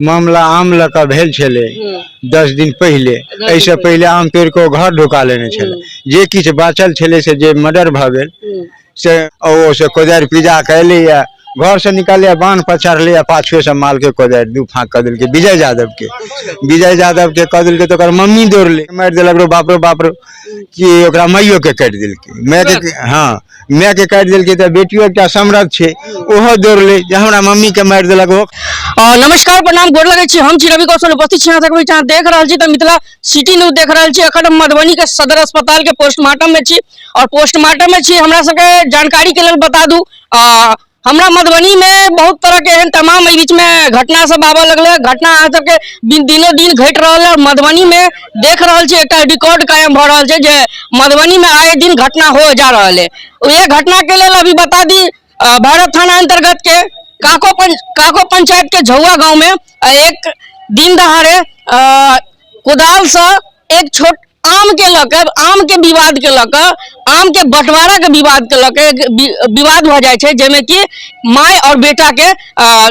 मामला आम लऽ कऽ भेल छलै 10 दिन पहिले। एहिसँ पहिले आम तोड़ि कऽ ओ घर ढुका लेने छलै। जे किछु बाँचल छलै से जे मर्डर भऽ गेल से ओ से कोदारि पिजा कऽ एलैए, घरसँ निकललै, बान्ह पर चढ़लैए, पाछुएसँ मालके कोदारि दू फाँक कऽ देलकै विजय यादवके। विजय यादवके कऽ देलकै तऽ ओकर मम्मी दौड़लै, मारि देलक रो बाप रो बाप रो, कि ओकरा माइयोके काटि देलकै, मायके। हँ, मायके काटि देलकै तऽ बेटियो एकटा समरथ छै, ओहो दौड़लै जे हमरा मम्मीके मारि देलक ओ। नमस्कार, प्रणाम, गोर लगै छी। हम छी रवि कौशल, उपस्थित छी अहाँ सबके बीच। अहाँ देख रहल छी तऽ मिथिला सिटी न्यूज देख रहल छी। अखन हम मधुबनी के सदर अस्पताल के पोस्टमार्टम में छी और पोस्टमार्टम में छी। हमरा सबके जानकारी के लेल बता दू, हमरा मधुबनी में बहुत तरह के एहन तमाम एहि बीच में घटना सब आबऽ लगलै। घटना अहाँ सबके दिनो दिन घटि रहल है और मधुबनी में देख रहल छी एकटा रिकॉर्ड कायम भऽ रहल छै जे मधुबनी में आए दिन घटना हो जा रहल है। उहे घटना के लेल अभी बता दी, भैरव थाना अंतर्गत के काको पंचायत के झौआ गांव में एक दिन दहाड़े कुदाल से एक छोट आम के लऽ के, आम के विवाद के लऽ के, आम के बंटवारा के विवाद के लऽ के एक विवाद भऽ जाइ छै, जाहिमे कि माय और बेटा के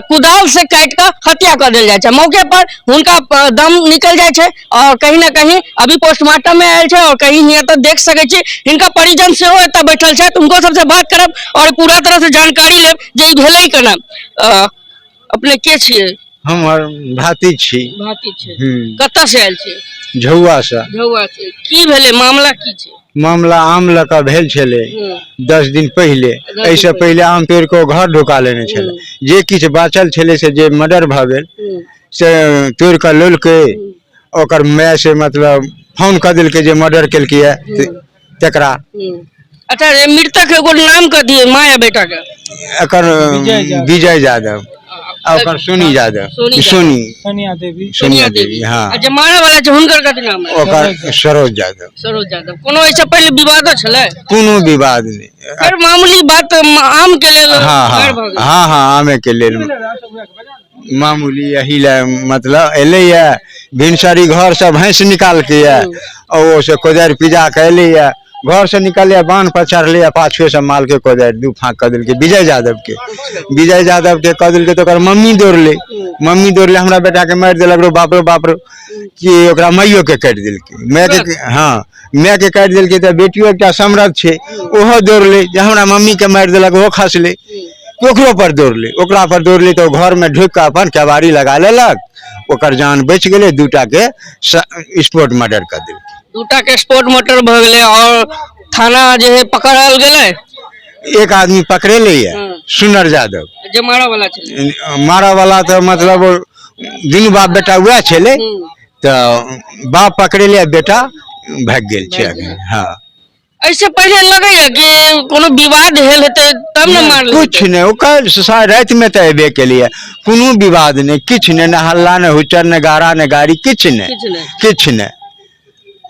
कुदाल से काटि कऽ हत्या कऽ देल जाइ छै। मौके पर हुनका दम निकल जाइ छै और कहीं ना कहीं अभी पोस्टमार्टम में आयल छै और कहीं हियाँ तऽ देख सकै छी हिनका परिजन सेहो एतऽ बैठल छथि। हुनको सबसे बात करब और पूरा तरह से जानकारी लेब जे ई भेलै केना। अपने के छियै? हमर भातिज छी। भातिज छै? कतऽ से आयल छियै? झौआ से। झौआ से। की भेलै मामला, की छै? मामला आम लऽ कऽ भेल छलै 10 दिन पहिले। एहिसँ पहिले आम तोड़ि कऽ ओ घर ढुका लेने छलै। जे किछु बाँचल छलै से जे मर्डर भऽ गेल से तोड़ि कऽ लेलकै। ओकर माय से मतलब फोन कऽ देलकै जे मर्डर केलकै तकरा। अच्छा, ये मृतक एगो नाम कथी है, माँ या बेटा के? एकर विजय यादव आ ओकर सोनी यादव। सोनी यादव। सोनी। सोनिया देवी। सोनिया देवी, हँ। आ जे मारे वाला छै, हुनकर कथी नाम है? ओकर सरोज यादव। सरोज यादव। कोनो एहिसँ पहिले विवादो छलै? कोनो विवाद नहि। फेर मामूली बात आम के लेल हँ। मारि भऽ गेल। हँ, आमे के लेल मामूली यही लए मतलब एलैए। भिनसरी घरसँ भैंस निकालके यऽ ओ से कोदारि पिजा कऽ एलैए, घरसँ निकललै, बान्ह पर चढ़लैए, पाछुएसँ मालके कोदारि दू फाँक कऽ देलकै विजय यादवके। विजय यादवके कऽ देलकै तऽ ओकर मम्मी दौड़लै। मम्मी दौड़लै, हमरा बेटाके मारि देलक रो बाप रो बाप रो, कि ओकरा माइयोके काटि देलकै, मायके। हँ, मायके काटि देलकै तऽ बेटियो एकटा समरथ छै, ओहो दौड़लै जे हमरा मम्मीके मारि देलक। ओहो खसलै, ओकरो पर दौड़लै। ओकरा पर दौड़लै तऽ ओ घरमे ढुकि कऽ अपन केबाड़ी लगा लेलक, ओकर जान बचि गेलै। दूटा के स्पॉट मर्डर कऽ देलकै। दूटा के स्पॉट मर्डर भऽ गेलै और थाना जे है पकड़ल गेलै? एक आदमी पकड़ेलै यऽ, सुनर यादव। जे मारऽ वाला छलै? मारऽ वाला तऽ मतलब दुनू बाप बेटा उएह छलै। तऽ बाप पकड़ेलै, बेटा भागि गेल छै अखन, हँ। एहिसँ पहिले लगैया कि कोनो विवाद भेल हेतै तब ने मारल? कुछ नहि। ओ काल्हि रातिमे तऽ अयबे केलियै। कोनो विवाद नहि, किछु नहि, ने हल्ला, ने हुच्चर, ने गारा, ने गाड़ी, किछु नहि। किछु नहि। किछु नहि।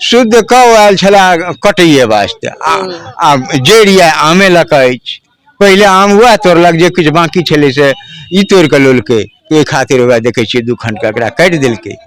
शुद्ध कऽ आयल छलै कटैये वास्ते आ आ जड़ि यऽ आमे लऽ कऽ अछि। पहिले आम उएह तोड़लक, जे किछु बाँकी छलै से ई तोड़ि कऽ लेलकै। ओहि खातिर उएह देखै छियै दू खण्ड कऽ एकरा काटि देलकै।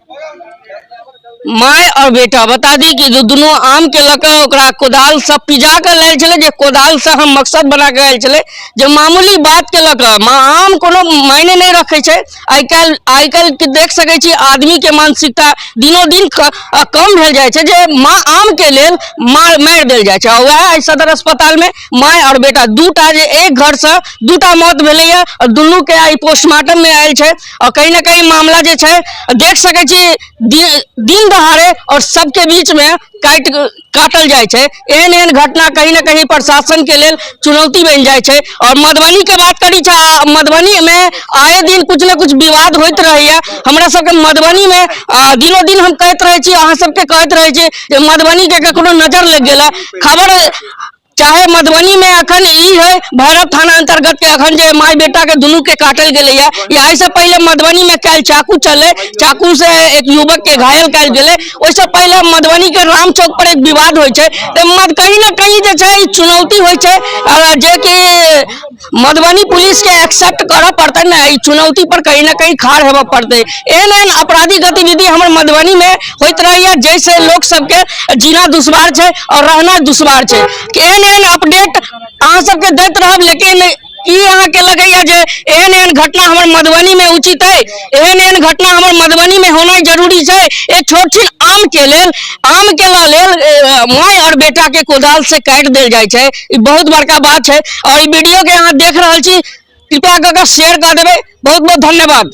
माय और बेटा, बता दी कि जो दुनू आम के लऽ कऽ ओकरा कोदाल से पिजा कऽ लायल छलै, जे कोदाल से हम मकसद बना कऽ आयल छलै जे मामूली बात के लऽ कऽ आम कोनो मायने नहि रखै छै। आइ काल्हि के देख सकै छी, आदमी के मानसिकता दिनो दिन कम भेल जाइ छै जे माँ आम के लेल मारि देल जाइ छै। आ वएह आइ सदर अस्पताल में माय और बेटा दूटा जे एक घर से दूटा मौत भेलैया और दुनू के आइ पोस्टमार्टम में आयल छै। और कहीं ना कहीं मामला जे छै देख सकै छी, दिन दहाड़े और सबके बीच में काटल जाइ छै। एहन एहन घटना कहीं ना कहीं प्रशासन के लेल चुनौती बनि जाइ छै। और मधुबनी के बात करी छै, मधुबनी में आए दिन कुछ ने कुछ विवाद होइत रहैया। हमरा सबके मधुबनी में दिनो दिन हम कहैत रहै छी, अहाँ सबके कहैत रहै छी जे मधुबनी के ककरो नजर लागि गेल है। खबर चाहे मधुबनी में अखन ई है, भैरव थाना अंतर्गत के अखन जे माय बेटा के दुनू के काटल गेलै या एहिसँ पहिले मधुबनी में काल्हि चाकू चललै, चाकू से एक युवक के घायल कयल गेलै। ओहिसँ पहिले मधुबनी के राम चौक पर एक विवाद होइ छै। तऽ मत कहीं ना कहीं जे छै ई चुनौती होइ छै जे कि मधुबनी पुलिस के एक्सेप्ट करऽ पड़तै ने, ई चुनौती पर कहीं ना कहीं खाड़ हेबऽ पड़तै। एहन एहन आपराधिक गतिविधि हमर मधुबनी में होइत रहैया, जाहिसँ लोक सबके जीना दुश्वार छै और रहना दुश्वार छै। कि एहन एहन अपडेट अहाँ सबके दैत रहब, लेकिन की अहाँके लगैया जे एहन एहन घटना हमर मधुबनी में उचित है? एहन एहन घटना हमर मधुबनी में होनाइ जरूरी छै? एक छोट छिन आम के लेल, आम के लेल माय और बेटा के कोदाल से काटि देल जाइ छै, ई बहुत बड़का बात छै। और ई वीडियो के अहाँ देख रहल छी, कृपया कऽ के शेयर कऽ देबै। बहुत बहुत धन्यवाद।